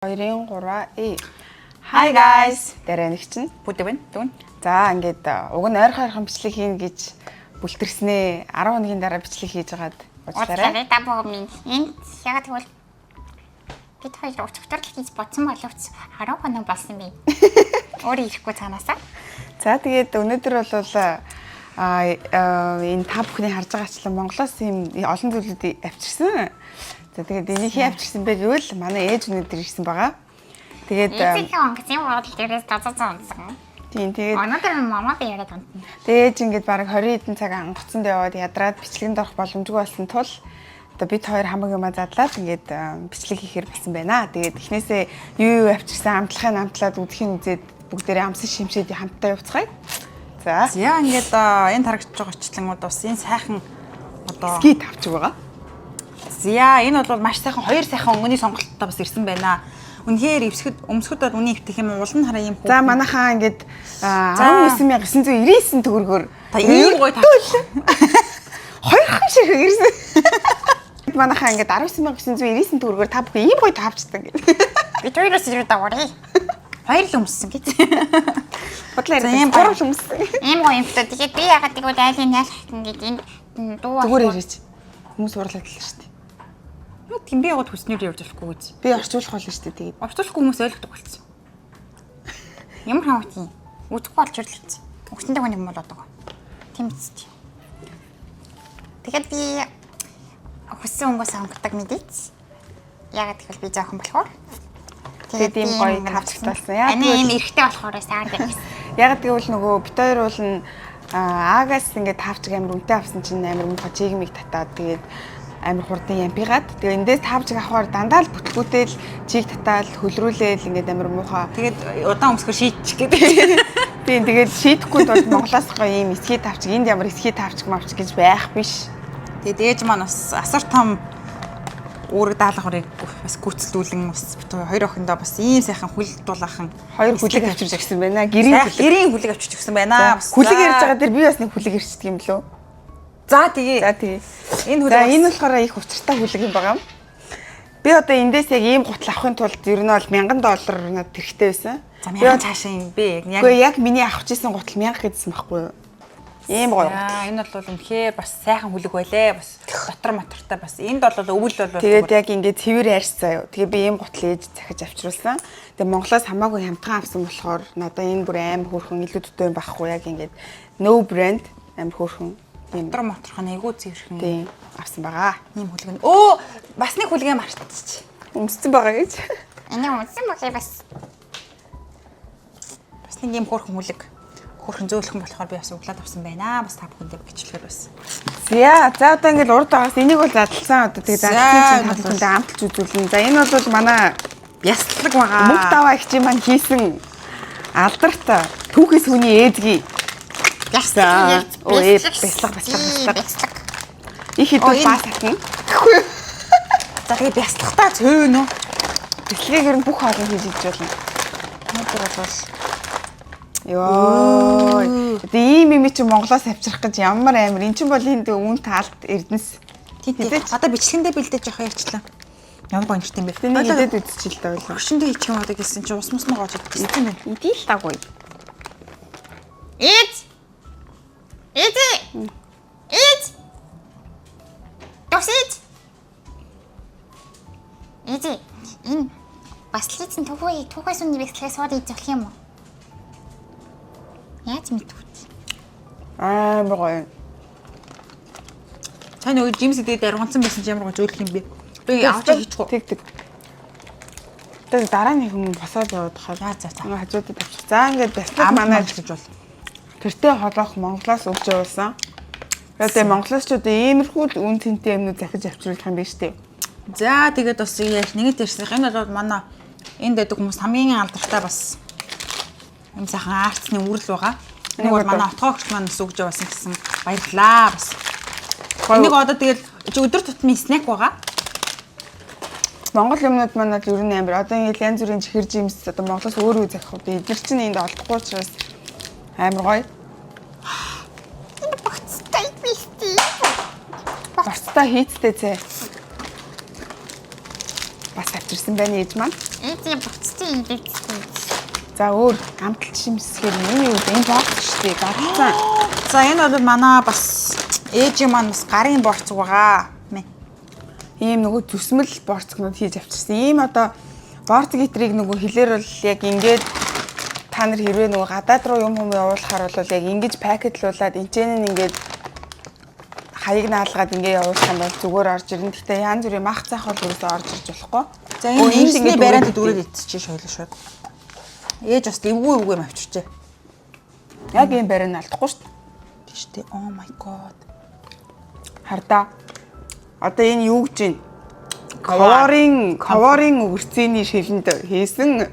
2-ын 3 E. Hi guys. Дараа нэг чинь. Бүдэ байна. Дүүн. За ингээд уг нь ойрхон ойрхон бичлэг хийн гэж бүлтэрснээ. 10 хоногийн дараа бичлэг хийж хагаад уучлаарай. Уучлаарай та бүхэн минь. Энд яг тэгвэл бид хоёр өчигдөр л хийж бодсон боловч 10 хоног болсон би. Өөрөө ирэхгүй цаанаасаа. За тэгээд өнөөдөр бол энэ та бүхний харж байгаачлан Монголоос ийм олон зүйлүүд авчирсан. За тэгээд энийг хэн авчирсан бэ гэвэл манай ээж өнөөдөр ирсэн байгаа. Тэгээд Эцэгхэн онгоцын бодол дээрээс дазаа унсан. тийм тэгээд Өнөөдөр мама би яриад унтна. Тэгээд ээж ингээд бараг 20 хэдэн цаг онгоцонд яваад ядраад бичлэгэнд орох боломжгүй болсон тул одоо бид хоёр хамаг юмаа задлаад ингээд бичлэг хийхээр болсон байна. Тэгээд эхнээсээ юу юу авчирсан амтлахыг амтлаад үдэхийг үзээд бүгдээрээ амсан шимшээд хамтдаа явцгаая. За. За ингээд энэ тарагдж байгаа очлонгууд бас энэ сайхан одоо Ски тавчиг байгаа. За энэ бол маш сайхан хоёр сайхан өнгөний сонголттой бас ирсэн байна. Үнэхээр эвсгэд өмсгөд бол үний эвтэх юм уул нь хараа юм хүү. За манайхаа ингээд За. 19999 төгрөгөөр Та ийм гоё тавч. Хоёрхан шиг ирсэн. Манайхаа ингээд 19999 төгрөгөөр та бүхэн ийм гоё тавчдаг гэдэг. Бид хоёроос ирээд дагуурыг. Хоёр л өмссөн гэж. Бодлоо За, ийм яриад гурав л өмссөн. Ийм гоё юм та. Тэгээд би ягаад тэгвэл айлын найлах ингээд энэ дуу Зүгээр ирээч. Хүмүүс уурлаад л шүү дээ. Юу тийм би яваад хүснээр явж болохгүй гэж. Би орчуулах болно шүү дээ тэгээд. Орчуулахгүй хүмүүс ойлгодог болсон. Ямар хамт юм. Үдэхгүй болж ирлээ. Өгсөндөө нэг юм болоод байгаа. Тийм биз дээ. Тэгээд би хүссэн өнгөө сонгодог мэдээч. Ягаад гэвэл би жоохон болохоор. Тэгээд ийм гоё тавчагт болсон. Яа, Ани тэгвэл- ийм эрэгтэй болохоор саар гэсэн. Яг гэвэл нөгөө бит хоёр уул нь Аагаас ингээд тавчиг амар үнэтэй авсан чинь амар муухай чигмийг татаад тэгээд амар хурдан ямпигаад тэгээ эндээс тавчиг авахаар дандаа л бүтлгүүтэл чиг татаал хөлрүүлээл ингээд амар муухай. Тэгээд удаан өмсгөр шийдчих гэдэг. Тийм тэгээд шийдэхгүй тул Монголоос гоё ийм эсхий тавчиг энд ямар эсхий тавчиг мавч гэж байх биш. Тэгээд ээж маань бас асар том үүрэг даалгаврыг бас гүйцэлдүүлэн бас бит хоёр охиндоо бас ийм сайхан хүл дулаахан Хоёр хүлэг авчирч өгсөн байна. Гэрийн Сайхан хүлэг. гэрийн хүлэг авчирч өгсөн байна. Бас Хүлэг за. ярьж байгаа дээр би бас нэг хүлэг ирчдэг юм лөө. За тэгээ. За тэгээ. Энэ хүлэг За бас- энэ болохоор их учиртай хүлэг юм байгаа юм. Би одоо эндээс яг ийм гутал авахын тулд ер нь бол 1000 доллар надад хэрэгтэй байсан. За Би мянган цаашаа юм бэ? Яг Үгүй яг миний авах гэсэн гутал 1000 гэдсэн байхгүй юу? Ийм гоё. За энэ бол үнэхээр бас сайхан хүлэг байлээ. Бас дотор мотортой бас энд бол өвөл бол Тэгээд яг ингээд цэвэр арьс заяо. Тэгээ би ийм гутал ээж захиж авчруулсан. Тэгээ Монголоос хамаагүй хямдхан авсан болохоор надаа энэ бүр аим хөөрхөн илүү дутуу юм байхгүй яг ингээд no brand аим хөөрхөн ийм дотор моторхон айгүй цэвэрхэн тийм авсан байгаа. ийм хүлэг нь. Өө бас нэг хүлгээ мартчих. Өмссөн байгаа гэж. Энэ өмсөн бүхий бас Бас нэг ийм хөөрхөн хүлэг хөөрхөн зөөлхөн болохоор би бас углаад авсан байна. Бас та бүхэндээ бичлэгээр бас. За за одоо ингээд урд байгаас энийг бол задлсан одоо тэгээ За, задлсан чинь энэ та бол- бүхэндээ амталж үзүүлнэ. За энэ бол манай Бяцлаг байгаа. мөнх даваа их чинь маань хийсэн алдарт түүхээс хүний ээзгий бяцлаг. Өө, бяцлаг, бяцлаг, бяцлаг. Бяцлаг. их хэд Оо, бол энэ- баа сатна. За тэгээ бяцлагтаа цөөн үү? Бяцлагыг ер нь бүх хоолнд хийж идэж болно. Өнөөдөр бол Йоо. Тэгээ ийм юм чинь Монголоос авчрах гэж ямар амар. Эн чинь бол энд үн таалт эрдэнэс. тийм тийм. Хэдэж? Одоо бичлэгэндээ бэлдэж явах ярьчлаа. Ямар гоё нэртэй юм бэ? Тэнийг идээд үзчихэл дээ байлаа. Хөшөндөө ичих юм одоо гэсэн чинь ус мус муу гоож идсэн юм байна. Идэл таггүй. Ээж. Ээж. Ээж. Тосич. Ээж. Энэ бас лийцэн түүхий түүхээс үний бяцлагыг сууд идэх болох юм уу? Яаж мэдвэ? Амар гоё. Та нөгөө жимс идээд даргонцсон байсан чинь ямар гоё зөөлөх юм бэ? Би авч хийчих үү? Тэг тэг. Тэгээ дараа нь хүмүүс босоод яваад хаа. За, за, за. Ингээ хажуудад авчих. За ингээд бяцлаг Манай манай гэж бол. тэртээ холоох Монголоос өгч явуулсан. Тэгээ Монголоос ч одоо иймэрхүү л үн цэнтэй юмнууд захиж авчруулах юм биш үү? За тэгээд бас яг нэгэнт ирсэн. Энэ бол манай энд байдаг хүмүүс хамгийн алдартай бас юм сайхан арцны үрэл байгаа. Энийг бол манай отгоо огч маань бас өгж явуулсан гэсэн баярлалаа бас. Энийг одоо тэгэл чи өдөр тутмын снэк байгаа. Монгол юмнууд маань бол ер нь амар. Одоо ингээд янз бүрийн чихэр жимс одоо Монголоос өөр үү захих үү? Эдгэр чинь энд олдохгүй учраас амар гоё. Энэ багцтай бисти. Борцтой хийцтэй зэ. бас авчирсан байна ээж маань. Ээжийн буцтын ингэсэн. За өөр амталт шимсгээр энэ юу вэ? Энэ бооц шүү дээ. Гарлцсан. За энэ бол манай бас ээжийн маань бас гарын борцог байгаа. Мэ. Ийм нөгөө зүсмэл борцгнууд хийж авчирсан. Ийм одоо борцог итрийг нөгөө хилээр бол яг ингээд та нар хэрвээ нөгөө гадаад руу юм хүм явуулахаар бол яг ингэж пакетлуулад энэчэн нь ингээд хаяг наалгаад ингээ явуулах юм бол зүгээр орж ирнэ. Гэтэ янз бүрийн мах цаах бол ерөөсөө орж ирж болохгүй. За энэ Өө, энд нэрсний ингээд барианд дүрээд дүрээд идчихэ шойлоо шууд. Ээж бас эвгүй эвгүй юм авчирчээ. Яг ийм барианд алдахгүй шүү дээ. Тийш үү. Oh my god. Хардаа. Одоо энэ юу гэж юм? Коворын коворын өгөрцөний шилэнд хийсэн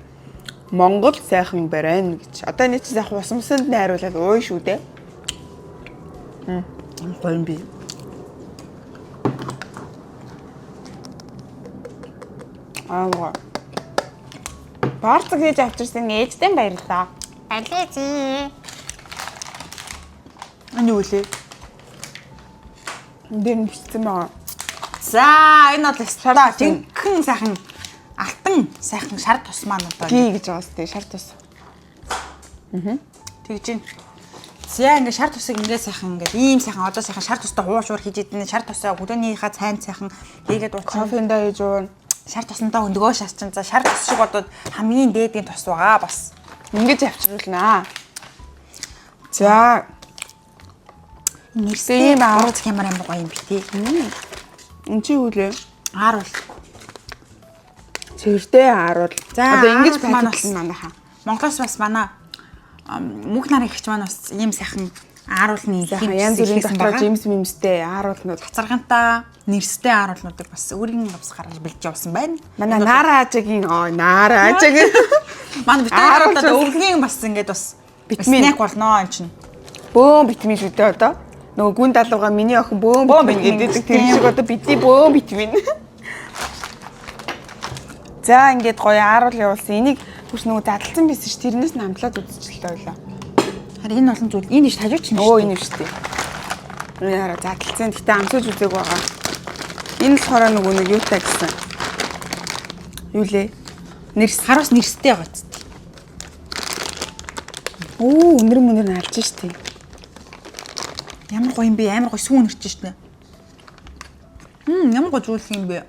Монгол сайхан барайн гэж. Одоо энэ чинь сайхан ус мусанд найруулад ууй шүү дээ. Хм. Гоё юм би. Аа. Барцаг хийж авчирсан ээжтэй баярлалаа. Баярлалаа ээжээ. Энэ юу лээ? Энд дээр нь бичсэн байгаа. За энэ бол шар жинхэнэ сайхан алтан сайхан шар тус маань одоо Ги гэж байгаа сте шар тус. тэгж байна. За ингээ шар тусыг ингээ сайхан ингээ ийм сайхан одоо сайхан шар тустай хуушуур хийж идэнэ шар тусаа хөдөөнийхөө цайн сайхан хийгээд уучих. Кофендаа хийж уун. Шар тусандаа өндгөө шарчин. За шар тус шиг бодоод хамгийн дээдийн тус байгаа бас. Ингэж авчруулнаа. За Нэрсээ ийм аа. борц ямар амар гоё юм бэ те. энэ чи юу лээ? Аар бол Цэвэртэй ааруул. За, Одоо ингэж ааруул маань пакетлна манайхаа. Монголоос бас манай мөнх нарын ихч маань бас ийм сайхан ааруулны Сайхан янз бүрийн дотор жимс мимстэй ааруулнууд. цацаргантай нэрстэй ааруулнуудыг бас өөрийн гавс гаргаж бэлдэж явсан байна. Манай Нара ажигийн ой Нара ажигийн Манай битэр Ааруулж одоо бас- өвлгийн бас ингээд бас Витамин. снэк болноо энэ чинь. бөөн витамин шүү дээ одоо. Нөгөө гүн далууга миний охин бөөн Бөөн витамин витамин гэдэг тэр тийм. шиг одоо бидний бөөн витамин. За ингээд гоё ааруул явуулсан. Энийг түш нөгөө задлсан байсан ш тэрнээс нь амтлаад үзчихлээ байлаа. Харин энэ олон зүйл энэ иш хажууч юм Өө энэ шүү дээ. Энэ хараа задлсан. Гэтэ амсаж үзег байгаа. Энэ болохоор нөгөө нэг юутай гэсэн. Юу лээ? Нэрс. Хараас нэрстэй байгаа ч. Өө өнөр мөнөр нь алж штэ. Ямар гоё юм бэ? Амар гоё сүүн нэрч штэ. Ямар гоё зүйл юм бэ?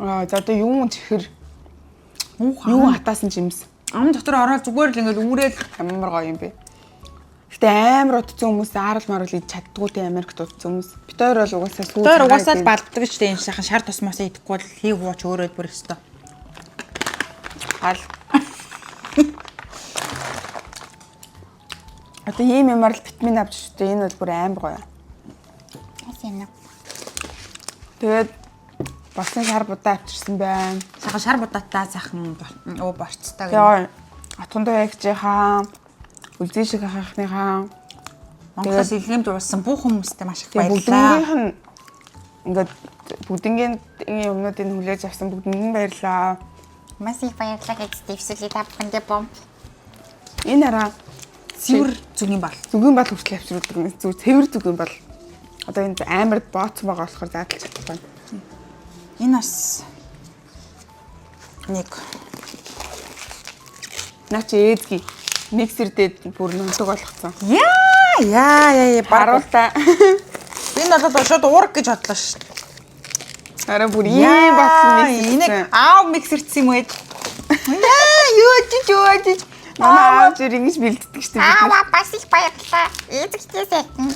Аа за одоо юм чихэр Юу юу хатаасан жимс. Ам дотор ороод зүгээр л ингээд үүрэл Ямар гоё юм бэ? Гэтэ амар утсан хүмүүс аарал маруул идэж чаддгүй те Америкт утсан хүмүүс. Бид хоёр бол угаасаа сүү. Тэр угаасаа л балддаг шүү дээ. Энэ сайхан шар тусмаасаа идэхгүй бол хий хууч өөрөө бүр өстө. Гал. Одоо ийм юмар л витамин авч шүү дээ. Энэ бол бүр амар гоё. Бас юм уу? Тэгээд болсон шар будаа авчирсан байна. Сайхан шар будаатай сайхан өө борцтой гэнэ. Тэгээ отгондоо ягчийнхаа үлзий шиг ахахныхаа Монголоос илгээмж уулсан бүх хүмүүстээ маш их тэгээ баярлалаа. бүгднгийнх нь ингээд бүгднгийн юмнуудыг хүлээж авсан бүгдэнд нь баярлалаа. Маш их баярлалаа гэж дэвсүүлээ та бүхэндээ бомб. Энэ араа Цэвэр зүгийн бал. зүгийн бал хүртэл авчруулдаг юм. Зүг цэвэр зүгийн бал. Одоо энэ амар бооцсон байгаа болохоор задлж чадахгүй. Энэ бас нэг Наа чи ээдги миксер дээр бүр нунтаг болгоцсон. Яа яа яа яа Харуул та. Энэ бол шууд уураг гэж бодлоо шүү. Араа бүр ийм бооцсон миксер. Энийг аав миксерцсэн юм ээж. Яа юу чич юу чич. Манай аав жир ингэж бэлддэг шүү дээ. бид нар. Аава бас их баярлалаа. Ээжтэй сайхан.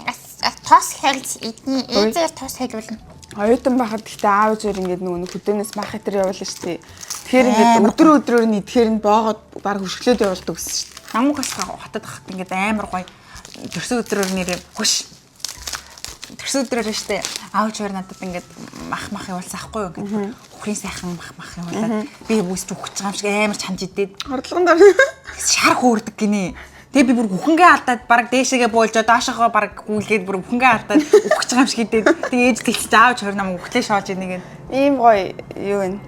Бас тос хольж идний. Ээжээр тос холиулна. Оюутан байхад гэхдээ аав жир ингээд нөгөө нэг хөдөөнөөс мах хэтэр явуулна шүү дээ. Тэгэхээр ингээд өдөр өдрөөр нь идэхээр нь боогод баг хөшглөөд явуулдаг гэсэн шүү дээ. Намугаас хотод хахад ингээд амар гоё төрсөн өдрөөр нэрээ хөш. Төрсөн өдрөөр штэ аав чаар надад ингээд мах мах явуулсан ахгүй юу ингээд үхрийн сайхан мах мах явуулаад би бүсч үхэж байгаа юм шиг амар чанж идээд Хордлогон дор. шар хөөрдөг гинэ. Тэгээ би бүр үхэнгээ алдаад баг дээшээгээ буулжоо доошоогоо баг гүйлгээд бүр үхэнгээ алдаад үхэж байгаа юм шиг идээд тэгээ ээж тэгсэж аав чаар намайг үхлээ шоож ийнэ гэд. Ийм гоё юу вэ?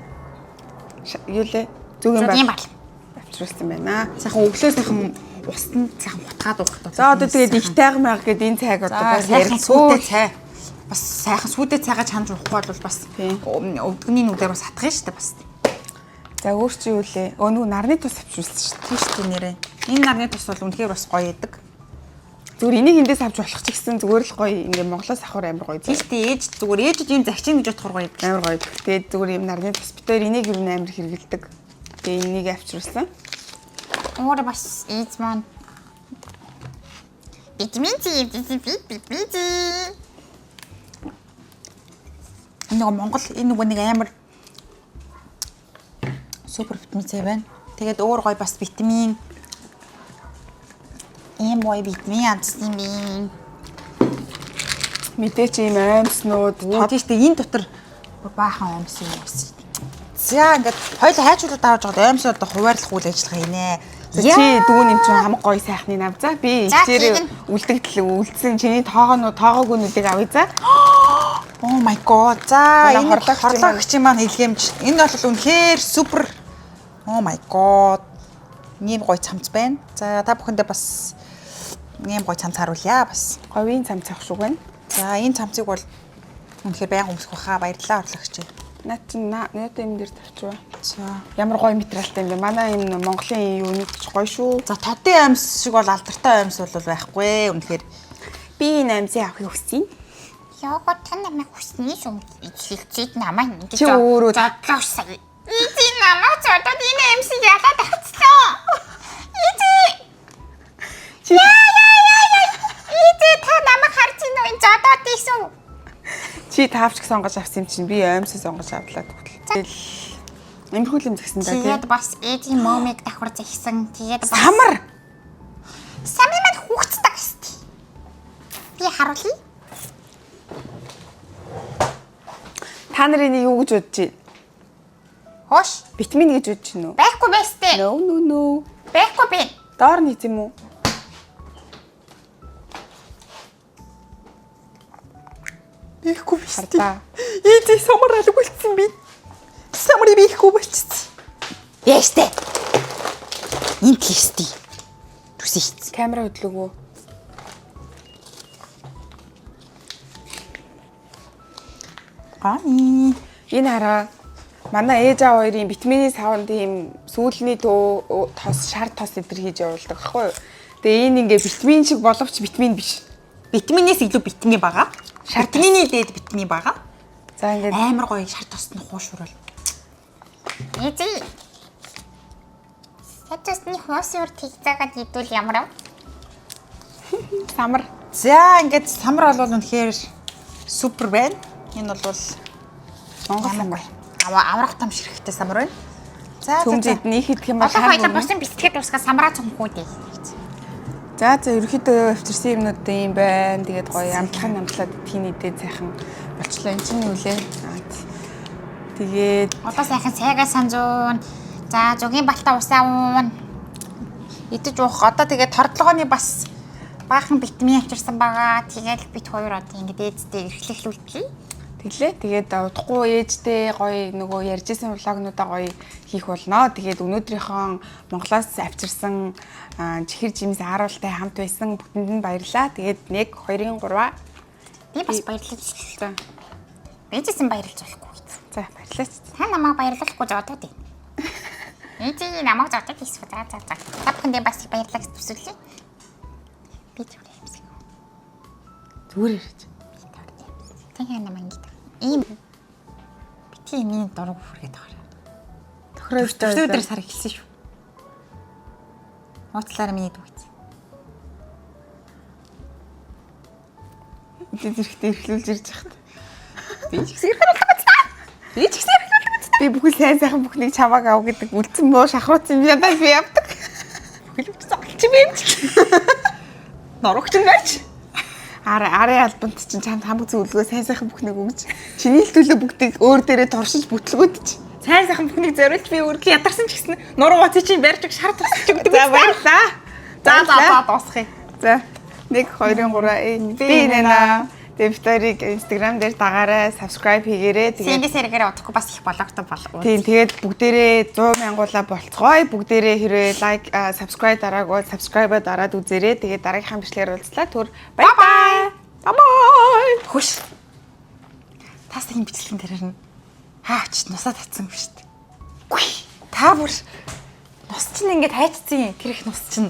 Юу лээ? Зүгийн Зүгийн бал бал. авчруулсан байна. Сайхан өглөө сайхан усанд сайхан хутгаад уух. За одоо тэгээд их тайг маяг гээд энэ цайг одоо бас сайхан ярилцгүй. сүйтэй цай. Бас сайхан сүйдээ цайгаа чанж уухгүй бол бас Тийм. өвдгөний нүдээр бас хатгах шүү дээ бас. За өөр чи юу лээ? Өө нөгөө нарны тус авчулсан шүү дээ. Тийм шүү дээ нэрээ. Энэ нарны тус бол үнэхээр бас гоё идэг. Зүгээр энийг эндээс авч болох ч гэсэн зүгээр л гоё ингээ Монголоос авахар амар гоё. Тийм шүү дээ ээж зүгээр ээжид юм загчин гэж бодохоор гоё идэг. Амар гоё. Тэгээд зүгээр юм нарны тус битээр энийг юу амар хэрэгэлдэг. Тэгээ энийг авчруулсан. Өөр бас ээж маань витамин С, витамин С. Энэ нөгөө Монгол энэ нөгөө нэг амар супер витамин С байна. Тэгээд өөр гоё бас витамин Ийм гоё витамин амтсан юм би. Мэдээч ийм аймснууд Оо тийм шүү дээ энэ дотор бүр баахан оймс юм уус. За ингээд хоёул хайчуулаад авч байгаад оймсоо одоо хуваарлах үйл ажиллагаа хийнэ. Чи дүүн юм чинь хамаг гоё сайхныг ав за. Би За, ихчээрээ тэгнь. үлдэгдэл үлдсэн чиний тоогоонуу тоогоогүйнүүдийг авъя за. Oh my god. За Манай энэ хорлогч хорлогч маань илгээмж. Энэ бол үнэхээр супер. Oh my god. Ийм гоё цамц байна. За та бүхэндээ бас ийм гоё цамц харуулъя бас. Говийн цамц авах шиг байна. За энэ цамцыг бол үнэхээр байнга өмсөх байхаа. Баярлалаа хорлогч. Наад чинь наад юм дээр тавьчихва. За. Ямар гоё материалтай юм бэ? Манай юм Монголын юунууд ч гоё шүү. За тодын амьс шиг бол алдартай амьс бол байхгүй. Үнэхээр Би энэ амьсыг авахыг хүсэж байна. Яага та намайг хүснэ шүү. Хэлцээд намайг ингэж Чи өөрөө- зодлоосай. Эзэн намайг зодоод энэ эмсийг ялаад авчлаа. Эзэн Чи эзэн та намайг харж ийн үү? Энэ зодоод ийсэн. чи таавчг сонгож авсан юм чинь би оймсоо сонгож авлаа тэгвэл. Тэгэл Имэрхүү юм згсэн да тий. Тэгээд бас ээжийн мөмийг давхар зэгсэн. Тэгээд бас Самар. Самын маань хүүхдтэй гэстэй. Би харуулъя. Та нар энийг юу гэж бодож байна? Хоош Витамин гэж бодож байна уу? байхгүй байстэй. No no no. Байхгүй би. Доор нь хийх юм уу? Бихгүй биш. Харлаа. Ээжээ самар алг болцсон би. Самарыг бихгүй болчихсон. Яаштай. Энэ тестий. Түсээ хийц. Камера хөдлөгөө. Гами. Энэ хараа манай ээж аав хоёрын витамины савнд ийм сүүлний дөө тос шар тос эдэр хийж явуулдаг аахгүй юу? Тэгээ энэ ингээ витамин шиг боловч витамин биш. Витаминээс илүү витамин бага. Шар тос. Витамины дээд витамин бага. За ингээд Амар гоё шар тосд нь хуушурал. Эзэн. Сачасны хуусуур тэгзаагаад идвэл ямар вэ? самар За ингээд самар бол үнэхээр супер байна. Энэ бол Монгол самар. Аврах том ширхэгтэй самар байна. За за, Төмж за. эдний идэх юм бол Одоо хар хоёлаа бүрнэ. бусын бэлтгэхэд дуусгаа самраа цомхуу дээ. За за ерөөхдөө авчирсан юмнууд юм байна. Тэгээд гоё амтлахын амтлаад тийн идээ сайхан болчлоо. Энд чинь юу лээ? Аа, тий. Тэгээд Одоо сайхан сайгаа санзуун. За зүгийн балтаа усаа уун. Идэж уух. Одоо тэгээд тордлогооны бас Баахан витамин авчирсан байгаа. Тэгэл бит хоёр одоо ингэ дээдтэй эрхлэхлүүлтлээ. Тэглээ. Тэгээд удахгүй ээжтэй гоё нөгөө ярьжсэн влогнуудаа гоё хийх болно. Тэгээд өнөөдрийнхөө Монголоос авчирсан чихэр жимс ааруултай хамт байсан бүгдэнд нь баярлалаа. Тэгээд 1 2 3 Би бас баярлаж. За. Бэжсэн баярлж болохгүй гэж. За баярлалаа. Та намайг баярлахгүй зодоод байна. Ээжээ намайг зодоод ийсв. За за за. Та бүхэндээ бас их баярлалаа гэж төсөөлье. Би зүгээр юмсаг. Зүгээр ярьж. Би зүгээр юмсаг. Та яа намайг ингэ. Ийм бити миний дург хүргээд байгаа. Тохироо Төрсөн өдөр сар эхэлсэн шүү. Ууцлаараа миний дүү. Үдээ зэрэгтэй эрхлүүлж ирж хат. Би ч гэсэн эрхлүүлдэг үзтээ. Би ч гэсэн эрхлүүлдэг үзтээ. Би бүхэл сайн сайхан бүхнийг чамааг ав гэдэг үлдсэн муу шахруулсан юм ядаа би явдаг. Бүхэл үчсэн алч юм юм чи. Норогч нь байж. Ар арын албанд чинь чамд хамаг зөвлөгөө сайн сайхан бүхнийг өгч чиний л төлөө бүгдийг өөр дээрээ туршиж бүтлгүүдч. Сайн сайхан бүхнийг зориулж би өргөл ядарсан ч гэсэн нуруу гоцыг чинь барьж өг шар тусч өгдөг. За баярлалаа. За за за дуусгая. За 1 2 3 би нэ. Тэгээ Викторийг Instagram дээр дагаарай, subscribe хийгээрэй. Тэгээд Сэнгээс хэрэгээр удахгүй бас их блогтой бол. тийм тэгээд бүгдээрээ 100 мянгуулаа болцгоё. Бүгдээрээ хэрвээ like, subscribe дараагүй subscribe-а дараад үзээрэй. Тэгээд дараагийнхаа бичлэгээр уулзлаа. Түр bye bye. Bye bye. Хөш. Тасгийн бичлэгэн тэрэр нь хаа очиж нусаа татсан юм шүү дээ. Үгүй. Та бүр нус чинь ингээд хайчсан юм. Тэр их нус чинь.